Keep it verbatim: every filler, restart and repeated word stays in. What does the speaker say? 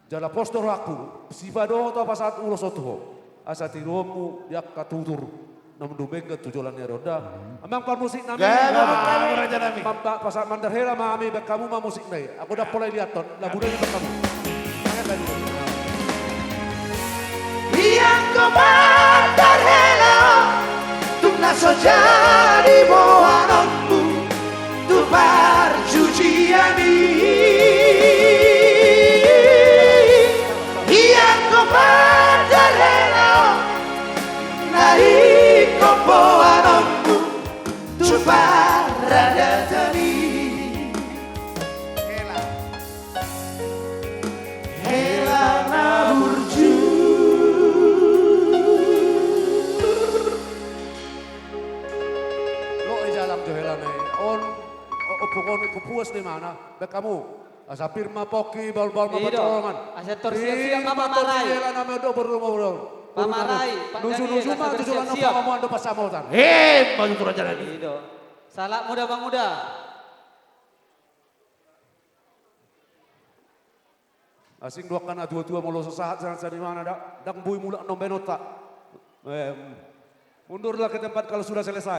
Jala pos do rohangku, sipadohot au pasahat ulos on tu ho. Asa tiruonmu di angka tutur na dumenggan tu joloan ni ari on da. Amang parmusik nami. Gabe, amang nami. Raja nami. Pasahat mandar hela ma hami, baen hamu ma musik nai. Aku ndang pola liathon, lagu nai baen hamu. Ianggo mandar hela on, tung na so jadi boanonmu tu parjujian i. Ianggo mandar hela on, na ingkon boanonmu tu paradaton i. Hela na burju. Lo i jalang jo hela nai. On, ompung on, ingkon puas do imana. Baen hamu. Asa pir ma pongki, bahulbahul ma pantorongan. Asa torsiapsiap ma pamarai. Hela na meondo boru ma boru. Pamarai. Nuju-nuju ma tu joloan na pangomoan dohot pansamotan. Emma tutu raja nami. Salam muda manguda. Asing do angka na tua-tua molo so sahat sian imana da, ndang boi mulak na umbaenonta. Em, mundurlah ke tempat kalau sudah selesai.